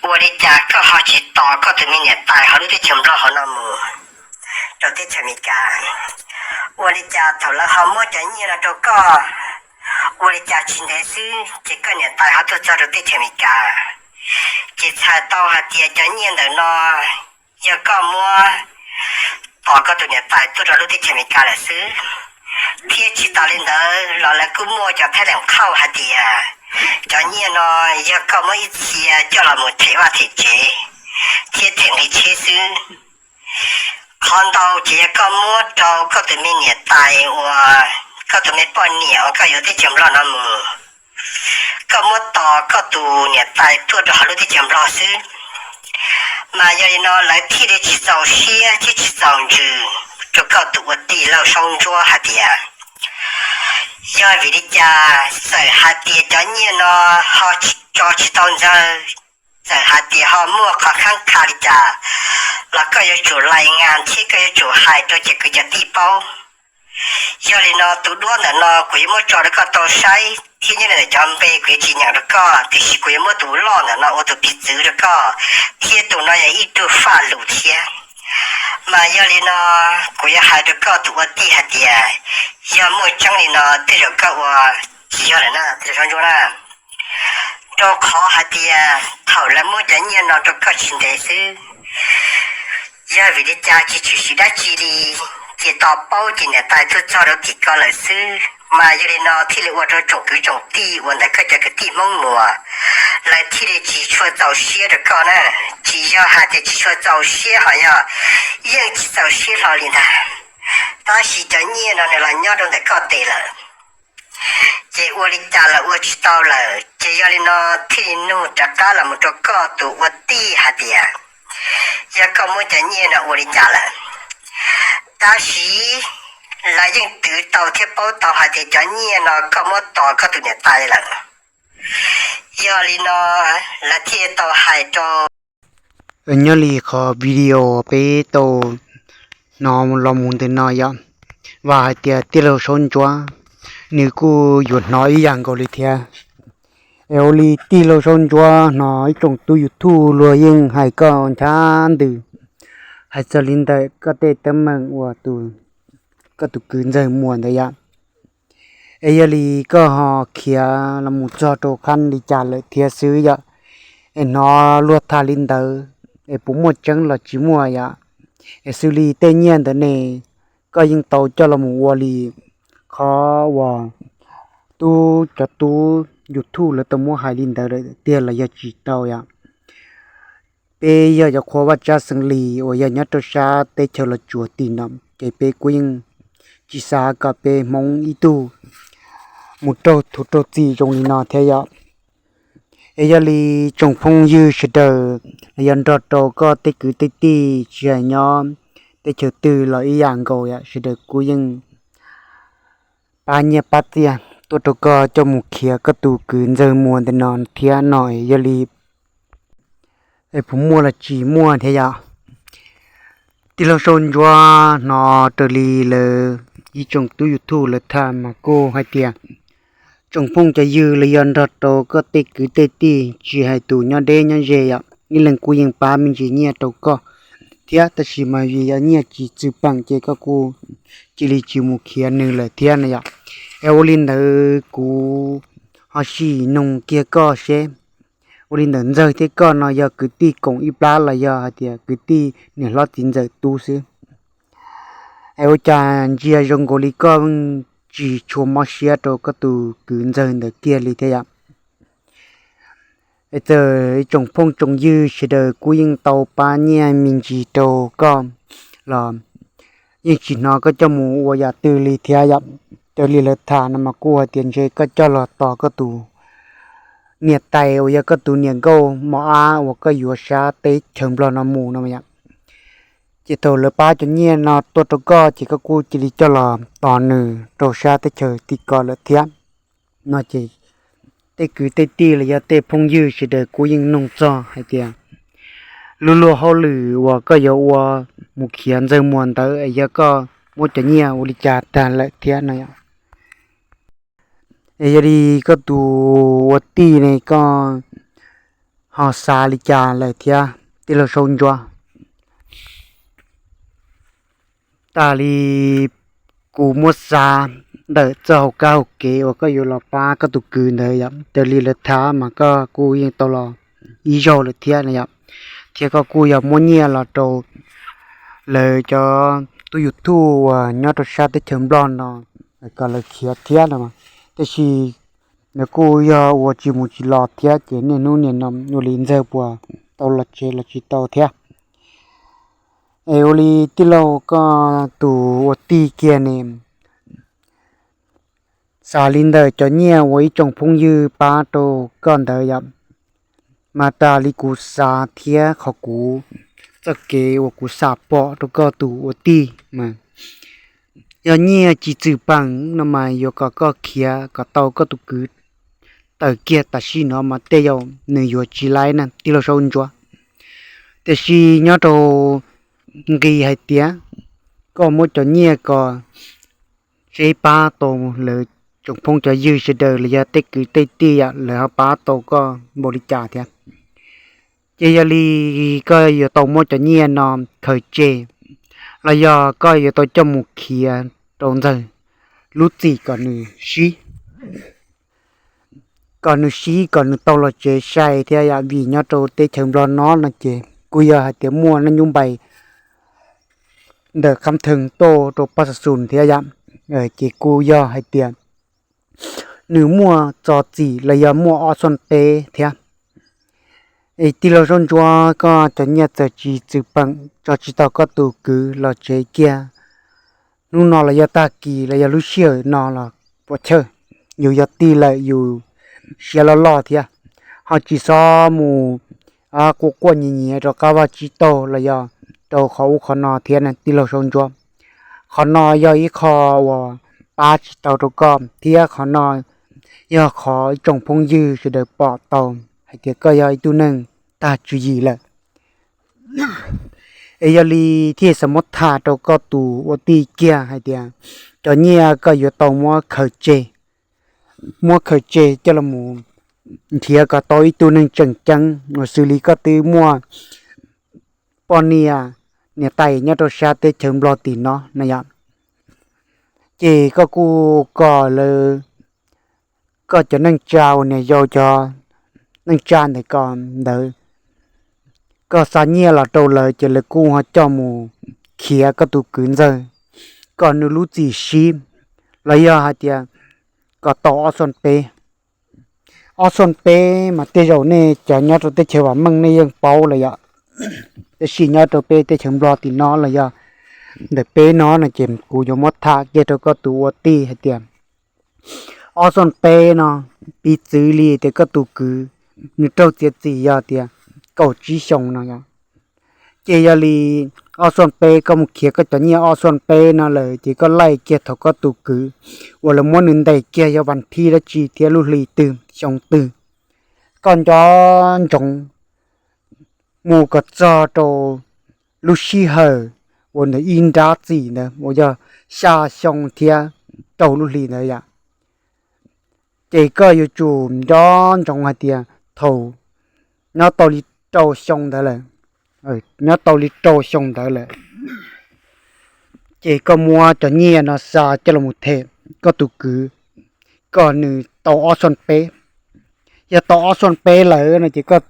Ua li cas koj ho tsis tos koj tus me niam tais hauv lub teb chaws Nplog hauv no mus rau teb chaws Amelikas? Ua li cas thaum lawv ho muab cov nyiaj no rau koj, ua li cas tsis ntev xwb ces koj niam tais ho tuaj txog rau teb chaws Amelikas? Ces txhais tau hais tias cov nyiaj ntawm no yog koj muab tos koj tus niam tais tuaj rau lub teb chaws Amelikas lawm xwb. Thiab tsis tas li ntawd los lawv kuj muaj cov thab leem qhauj hais tias cov nyiaj no yog koj muab ib txhia coj los mus them vaj them tsev thiab them nqi tsheb xwb. Qhov ntau ces yog koj muab rau koj tus me niam tais uas koj tus me poj niam uas koj yuav teb chaws Nplog no mus, koj muab tos koj tus niam tais tuaj rau hauv lub teb chaws Nplog xwb. Mas yog li no lawv thiaj li tsis txaus siab thiab tsis txaus ntsws rau koj tus ua tij Lauj Saub Ntsuab hais tias yog vim li cas txawm hais tias cov nyiaj no ho tso tsis tau Ntxawg, txawm hais tias ho muaj qhov khaab kha li cas los koj yuav tsum lais ngas thiab koj yuav tsum hais rau cov kwv cov tij paub. Yog li no tus duab ntawm no kuv yuav muab tso rau koj tau saib thiab nyob li ntawm cov npe kuv yuav tsis nyeem rau koj, tiam sis kuv yuav muab tus loj ntawm no ua tus piv txwv rau koj, thiab tus no yog ib tug faj lus thiab. Mas yog li no kuv yuav hais rau koj tus ua tij hais tias yog muaj tseeb li no tej zaum koj ua tsis yog lawm na, Lauj Saub Ntsuab na. Rau qhov hais tias thaum lawv muab cov nyiaj no rau koj tsis ntev xwb, yog vim li cas tsis tshwm sim dab tsi li, ces tos paub ces niam tais tuaj txog rau tim ko lawm xwb. Mas yog li no thiaj li ua rau tsoom kwv tsoom tij uas ntawm koj cov kwv tij Hmoob Muas lawv thiaj li tsis tshua txaus siab rau koj na. Tsis yog hais tias tsis tshua txaus siab, ho yog yeej tsis txaus siab hlo li ntag. Tab sis cov nyiaj no nws los nyob rau ntawm koj tes lawm, ces ua li cas los ua tsis tau lawm. Ces yog li no thiaj li nug rov qab los mus rau koj tus ua tij hais tias yog koj muab cov nyiaj no ua li cas lawm. Tab sis lawv yeej twv tau thiab paub tau hais tias cov nyiaj no koj muab tos koj tus niam tais lawm. Yog li no lawv thiaj tau hais rau nyob li qhov video peb tau hnov los mus ntawm no yom, vam hais tias tij laug Saub Ntsuab nws kuj yuav hnov ib yam nkaus li thiab. Es ua li tij laug Saub Ntsuab hnov ib tsoom tub YouTube luag yeej hais koj nchav ntws, hais txog li ntawm koj tej teeb meem uas koj tus kwv Ntxawg Muas ntawd yom. Es yog li koj ho khiav los mus txog rau qhab li cas lawm thiab xwb yom? Es hnov luag tham li ntawd, es puas muaj tseeb los tsis muaj yom? Es xws li tej nyiaj ntawd ne, koj yeej tau coj los mus ua li qhov uas tub cov tub YouTube lawv tau muab hais li ntawd lawm tiag los yog tsis tau yom? Peb yog cov qhua vaj tsab xeev lis uas yog nyob rau sab teb chaws Los Tsuas tim no, ces peb kuj yeej tsis xav kom peb Hmoob ib tug mus raug thuv raug txim zoo li no thiab yom. Es yog li tsoom phooj ywg sawv daws los yog nrog rau koj tej kwv tej tij tsis hais nyob teb chaws twg los ib yam nkaus yom, sawv daws kuj yeej pab nyiaj pab txiaj tuaj rau koj coj mus khiav koj tus kwv Ntxawg Muas ntawm no thiab no. Yog li es puas muaj los tsis muaj thiab yom? Tij laug Saub Ntsuab hnov raws li lawv ib tsoom tub YouTube lawv tham mas kuj hais tias tsoom phooj cov ywg los yog nrog rau koj tej kwv tej tij tsis hais tus nyob deb nyob ze yom, ib leeg kuj yeej pab me ntsis nyiaj rau koj thiab, tab sis mas vim yog nyiaj tsis txwm peem ces koj kuj cia li tsis mus khiav nws lawm thiab no yom. Es ua li ntawd kuv ho sim noog kiag koj seb, ua li ntawm Ntxawg thiab koj no yog kwv tij koom ib plab los yog hais tias kwv tij niam hlob txiv ntxawm tub xwb? Es ua cas ntsia zoo nkaus li koj yeej tsis tshua mob siab rau koj tus kwv Ntxawg ntawd kiag li thiab yom? Es txawm ib tsoom phooj tsoom ywg sawv daws kuj yeej tau pab nyiaj me ntsis rau koj los yeej tsis hnov koj coj mus ua yam twg li thiab yom. Raws li lawv tham no mas kuj hais tias ntshe koj coj los tos koj tus niam tais uas yog koj tus niam nkauj mos ab uas koj yuav sab teb chaws Nplog no mus no yom. Ces thaum lawv pab cov nyiaj no tuaj rau koj ces koj kuj cia li coj los tos nws rau sab teb chaws tim ko lawm thiab no. Ces tej kwv tej tij los yog tej phooj ywg sawv daws kuj yeej nug txog hais tias lub luag hauj lwm uas koj yuav ua mus khiav Ntxawg Muas ntawd es yog koj muab cov nyiaj ua li cas tag lawm thiab no yom. Es yog li koj tus ua tij ne, koj no xav li cas lawm thiab tij laug Saub Ntsuab? Tas li kuv muab xav ntawm txoj hauv kab hauv kev uas koj yuav los pab koj tus kwv ntawd yom, raws li lawv tham mas koj kuj yeej tau los ib zaug lawm thiab na yom, thiab koj kuj yog muab nyiaj los rau lawv cov tub YouTube uas nyob rau sab teb chaws Nplog no kom lawv khiav thiab no. Tiam sis lawv kuj yog ua tsis mus tsis los thiab ces niaj hnub niaj no ua li ntxawg puas tau los tsev los tsis tau thiab. Es ua li tij laug koj tus ua tij kiag ne, xav li ntawm cov nyiaj uas ib tsoom phooj ywg pab rau koj ntawd yom, mas tas li kuv xav thiab qhov kuv, txoj kev uas kuv xam pom rau koj tus ua tij mas yog nyiaj tsis txwm peem no mas yuav kom koj khiav kom tau koj tus kwv tawm kiag tam sim no mas tej zaum nws yuav tsis laib na tij laug Saub Ntsuab. Tiam sis nyob rau nqi hais tias koj muab cov nyiaj ko seb pab tau lawv tsoom phooj cov ywg sawv daws los yog tej kwv tej tij yom, lawv ho pab tau koj npaum li cas thiab. Ces yog li koj yuav tau muab cov nyiaj no khaws tseg, los yog koj yuav tau coj mus khiav rau ntxawg lub txim kom nws sib, kom nws sib kom nws tau los tsev sai thiab yom, vim nyob rau teb chaws Nplog no no ces kuj yog hais tias muaj neej nyub npais ntawm Khab Theej tuaj rau Paj Xa Xus thiab yom, ces kuj yog hais tias nws muaj txo txim los yog muaj ob xob peb thiab. Es tij laug Saub Ntsuab, koj cov nyiaj txawm tsis txwm peem tso tsis tau koj tus kwv los tsev kiag hnub no los yog tag kis los yog lub sij hawm no los puas chawj, yus yog tij lawm yus siab loj loj thiab, ho tsis txhob mus quaj quaj nyiav nyiav rau qab vaj tsib taug los yog rau qhov ub qhov no thiab na tij laug Saub Ntsuab. Qhov no yog ib qho uas pab tsis tau rau koj thiab qhov no yog qhov ib tsoom phooj ywg sawv daws pom tau hais tias koj yog ib tug neeg tag tswv yim lawm. Es yog li thiaj xav muab tham rau koj tus ua tij kiag hais tias cov nyiaj koj yuav tau muab khaws tseg, muab khaws tseg coj los mus nrhiav kom tau ib tug neeg tseem ceeb uas xws li koj twb muaj poj niam, niam tais nyob rau sab teb chaws Nplog tim no na yom. Ces koj kuj kom lawv, koj cov neej tsa uas niam yau cov neej tsa ntawm ko ntawd, koj xa nyiaj los rau lawv ces lawv kuj ho coj mus khiav koj tus kwv ntxawg kom nws lub txim sib, los yog hais tias kom tau ob xob peb. Ob xob peb mas tej zaum nej cov nyob rau teb chaws vam meej nej yeej paub lawm yom. Tab sis nyob rau peb teb chaws Nplog tim no los yog ntawm peb no no ces kuv yuav muab tham kiag rau koj tus ua tij hais tias ob xob peb no, piv txwv li tias koj tus kwv nws raug txiav txim yog tias kaum tsib xyoo no yom. Ces yog li ob xob peb koj mus khiav koj cov nyiaj ob xob peb no lawm ces koj laij kiag thaum koj tus kwv uas lawv muab nws ntes kiag yog vas thib dab tsi thiab lub hli twg xyoo twg, koj nco ntsoov mus kom txog rau lub sij hawm uas ntawm ib nrab txim ntawd uas yog xya xyoo thiab rau lub hli ntawd yom. Ces koj yuav tsum nco ntsoov hais tias thaum nyob tau li rau xyoo ntawd lawm, nyob tau li rau xyoo ntawd lawm, ces koj muab cov nyiaj no xa coj los them koj tus kwv kom nws tau ob xob peb. Yog tau ob xob peb lawm no ces koj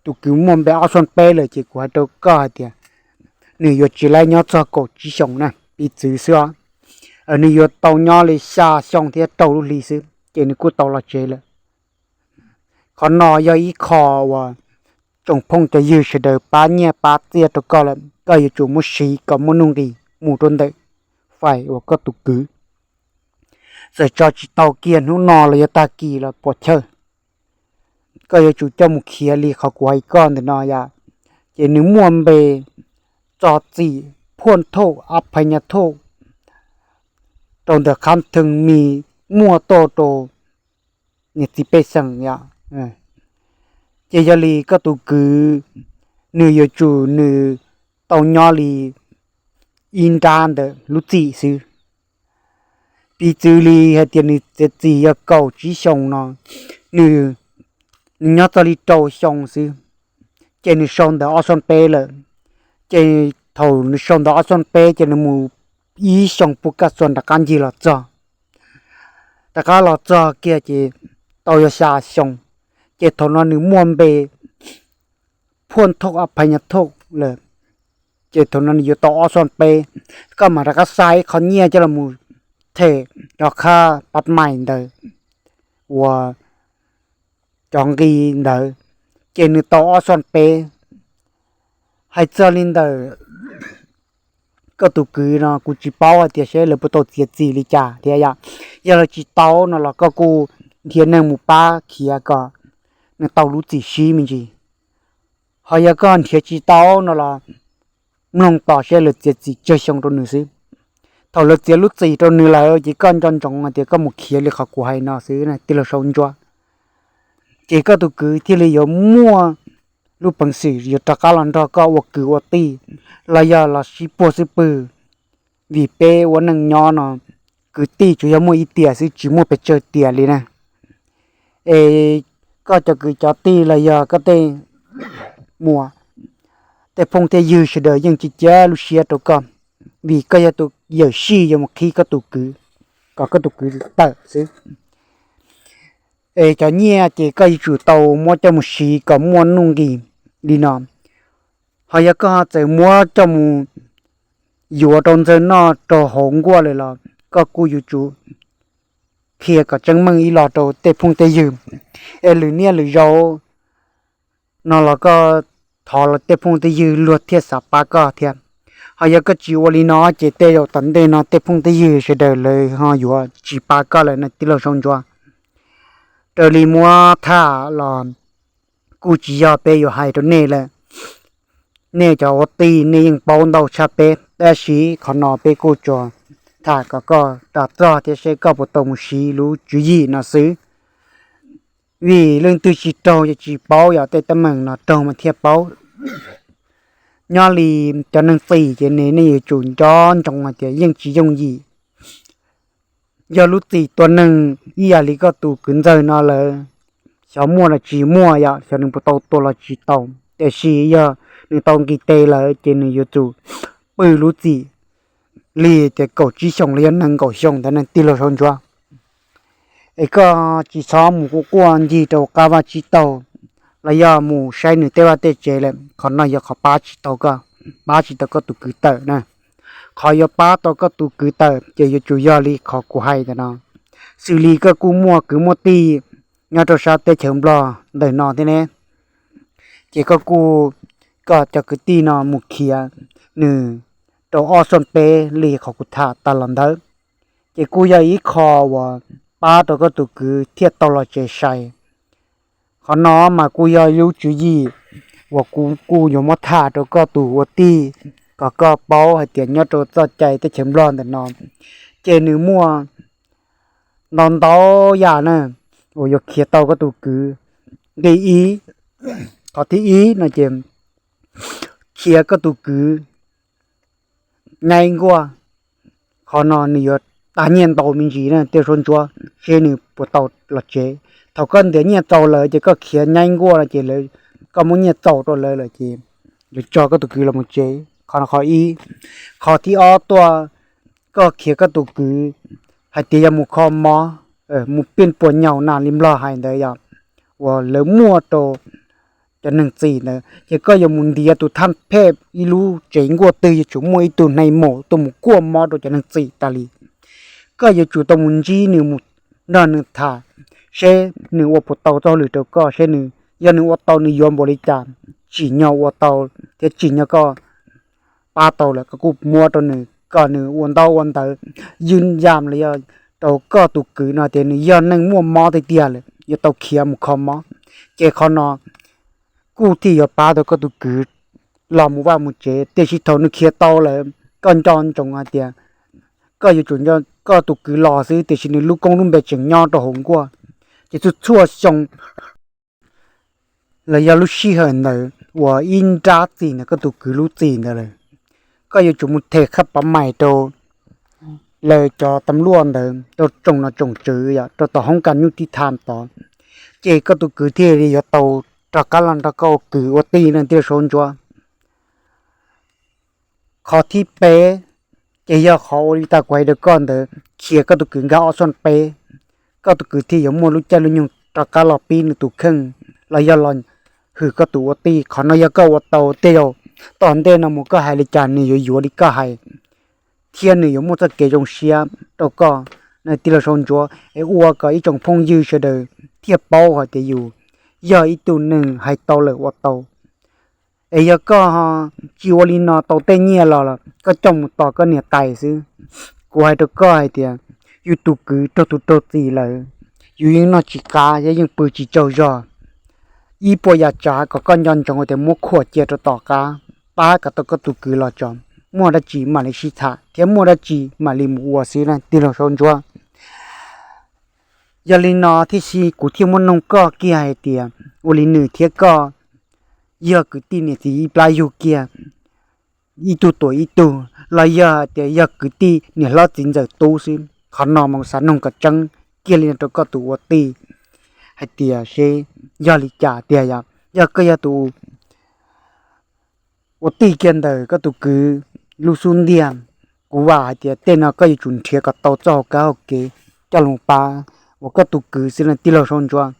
tus kwv muaj npe ob xob peb lawm ces kuv hais rau koj hais tias nws yuav tsis laib nyob txog kaum tsib xyoo na, piv txwv xwb os. Nws yuav tau nyob li xya xyoo thiab rau lub hli xwb ces nws kuj tau los tsev lawm. Qhov no yog ib qho uas tsoom phooj cov ywg sawv daws pab nyiaj pab txiaj rau koj lawm, koj yuav tsum muab siv kom muaj nuj nqis mus rau ntawm fais uas koj tus kwv. Txawm tso tsis tau kiag hnub no los yog tag kis los puas chawj, koj yuav tsum coj mus khiav li qhov kuv hais koj ntawm no yom. Ces nws muaj npe txo txim phuaj thauj ab phais nyas thauj rau ntawm khab theej mis muaj tuaj rau niam txiv pej xeem yom. Ces yog li koj tus kwv nws yuav tsum nws tau nyob li ib nrab ntawm lub txim xwb. Piv txwv li hais tias nws txiav txim yog kaum tsib xyoo no, nws, nws nyob txog li rau xyoo xwb. ces nws sau ntawv ob xob peb lawm. Ces thaum nws sau ntawv ob xob peb ces nws mus ib xyoos puv kaj txuas rov qab ncig los txog. Rov qab los txog kiag ces tau yog xya xyoo, ces thaum no nws muaj npe Phuaj Thoj Ab Phaj Nyaj Thoj lawm. Ces thaum no nws yuav tau ob xob peb, koj mam rov qab xa ib qho nyiaj coj los them cov khab pab mais ntawd uas cov nqi ntawd, ces nws tau ob xob peb. Hais txog li ntawm koj tus kwv no kuv tsis paub hais tias seb lawv puas tau txiav txim li cas thiab yom. Yog lawv tsis tau no los koj kuj nrhiav neeg mus pab khiav kom nws tau lub txim sib me ntsis. Ho yog koj nrhiav tsis tau no los mloog tos seb lawv txiav txim tsawg xyoo rau nws xwb. Thaum lawv txiav lub txim rau nws lawm ces koj nco ntsoov hais tias koj mus khiav li qhov kuv hais no xwb tij laug Saub Ntsuab. Ces koj tus kwv thiaj li yuav muaj lub peev xwm yuav rov qab los nrog koj ua kwv ua tij los yog los sib puag xwb pwg. Vim peb ua neej nyob no kwv tij tsuas yog muaj ib tiam xwb, tsis muaj pes tsawg tiam li na. Es koj cov kwv cov tij los yog koj tej muam, tej phooj tej ywg sawv daws yeej tsis cia lub siab rau koj, vim koj yog tus yawm sij yuav mus qhib koj tus kwv kom koj tus kwv tawm xwb. Es cov nyiaj ces koj yuav tsum tau muab coj mus siv kom muaj nuj nqis li no. Ho yog koj txawm muab coj mus yuav rau ntxawg noj rau hauv nkuaj lawm los koj kuj yuav tsum qhia kom tseeb meej ib los rau tej phooj tej ywg, es lwm niaj lwm zaus no los koj thov los tej phooj tej ywg luag thiaj xav pab koj thiab. Ho yog koj tsis ua li no ces tej zaum tom ntej no tej phooj tej ywg sawv daws lawv ho yuav tsis pab koj lawm no tij laug Saub Ntsuab. Raws li muab tham los kuj tsis yog peb yuav hais rau nej lawm. Nej cov ua tij nej yeej paub ntau tshaj peb, tab sis qhov no peb kuj tsuas tham kom koj ras txog thiab seb koj puas tau mus siv lub tswv yim no xwb. Vim leej twg tsis raug ces tsis paub, yog tej teeb meem no raug mas thiaj paub. Nyob li cov neeg txim ces nej yuav tsum nco ntsoov hais tias yeej tsis yooj yim. Yog lub txim tua neeg ib yam li koj tus kwv ntxawg no lawm, xyov muaj los tsis muaj, yog xyov nws puas tau tua los tsis tau, tiam sis yog nws tau nqis tes lawm ces nws yuav tsum pw lub txim li tias kaum tsib xyoos los yog nees nkaum xyoo ntawd ne tij laug Saub Ntsuab. Es koj tsis txhob mus quaj quaj ncig rau qab vaj tsib taug los yog mus saib nws tej vaj tej tsev lawm, qhov no yog qhov pab tsis tau koj, pab tsis tau koj tus kwv tawm na. Qhov yuav pab tau koj tus kwv tawm ces yuav tsum yog li qhov kuv hais ntawm no, xws li koj kuj muaj kwv muaj tij nyob rau sab teb chaws Nplog ntawm no thiab ne, ces koj kuj kom cov kwv tij no mus khiav nws rau ob xob peb li qhov kuv tham tas los ntawd, ces kuj yog ib qho uas pab rau koj tus kwv thiaj tau los tsev sai. Qhov no mas kuj yog lub tswv yim uas kuv kuj yuav muab tham rau koj tus ua tij, kom koj paub hais tias nyob rau txoj cai teb chaws Nplog ntawm no, ces nws muaj ntau ntau yam na uas yuav khiav tau koj tus kwv. Nqi ib, qhov thib ib no ces khiav koj tus kwv nyaib nkuaj, qhov no nws yuav tag nyiaj ntau me ntsis na tij laug Saub Ntsuab, seb nws puas tau los tsev. Thaum koj ntiav nyiaj txaus lawm ces koj khiav nyaib nkuaj no ces koj muab nyiaj txaus rau lawv lawm ces lawv tso koj tus kwv los mus tsev. Qhov no qhov ib. Qhov thib ob tuaj, koj khiav koj tus kwv hais tias yog mus kho mob, mus pij puas nyaum na li Nplog hais ntawd yog uas lawv muaj rau cov neeg txim ntawd, ces koj yuav mus ntiav tus thaj phej ib lub tsev nkuaj twg yuav tsum muaj ib tug nai maum tuaj mus kuaj mob rau cov neeg txim tas li. Koj yuav tsum tau mus ntsib nws mus nrog nws tham, seb nws ua puas tau txoj hauj lwm rau koj, seb nws, yog nws ua tau nws yuav npaum li cas, tsim nyog ua tau thiab tsim nyog koj pab tau lawm koj kuj muab rau nws kom nws ua ntaub ua ntawv ywj yam los yog rau koj tus kwv no tias nws yog neeg muaj mob tiag tiag lawm yuav tau khiav mus kho mob. Ces qhov no kuj thiaj yuav pab tau koj tus kwv los mus vaj mus tsev, tiam sis thaum nws khiav tau lawm koj nco ntsoov hais tias koj yuav tsum nco koj tus kwv los xwb, tiam sis nws lub koob lub npe tseem nyob rau hauv nkuaj. Ces txhua txhua xyoo los yog lub sij hawm ntawd uas ib nrab txim ntawm koj tus kwv lub txim ntawd lawm, koj yuav tsum mus them khaj pav mais rau lawv cov tam luaj ntawd rau tsoom nom tsoom tswv yom, rau tom hoob kas nyuj tib tham tod, ces koj tus kwv thiaj li yuav tau rov qab los nrog koj ua kwv ua tij no tij laug Saub Ntsuab. Qhov thib peb, ces yog qhov ua li tas kuv hais rau koj ntawd, khiav koj tus kwv nkag option peb, koj tus kwv thiaj yuav muaj lub caij lub nyoog rov qab los pib nws tus kheej los yog los hwm koj tus ua tij. Qhov no yog koj ua tau tej zaum tom ntej no mus koj hais li cas nws yuav yuav li koj hais, thiab nws yuav muaj txoj kev zoo siab rau koj no tij laug Saub Ntsuab. Es ua kom ib tsoom phooj ywg sawv daws thiaj paub hais tias yus yog ib tug neeg hais tau lawm ua tau. Es yog koj tsis ua li no tau tej nyiaj los koj coj mus tos koj niam tais xwb. Kuv hais rau koj hais tias yus tus kwv raug tus raug txim lawm, yus yeej noj tsis qab thiab yeej pw tsis tsaug zog. Ib puas yam tsav kom koj nco ntsoov tias muab khuam cia rau tom qab, pab kom tau koj tus kwv los tso, muaj dab tsi mam li sib tham thiab muaj dab tsi mam li mus ua xwb na tij laug Saub Ntsuab. Yog li no thiaj si kuv thiaj muab noog koj kiag hais tias ua li nws thiab koj yog kwv tij niam txiv ib plab yug kiag, ib tug tuam ib tug, los yog hais tias yog kwv tij niam hlob txiv ntxawm tub xwb. Qhov no mas kuv xav noog kom tseeb kiag li no rau koj tus ua tij hais tias seb yog li cas tiag. Yog, yog koj yog tus ua tij kiag ntawm koj tus kwv lub xub ntiag, kuv vam hais tias tej no koj yuav tsum nrhiav kom tau txoj hauv kab hauv kev coj los pab uas koj tus kwv xwb na tij laug Saub Ntsuab.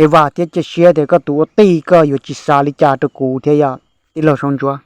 Es vam thiab cia siab tias koj tus ua tij koj yuav tsis xav li cas rau kuv thiab yog tij laug Saub Ntsuab.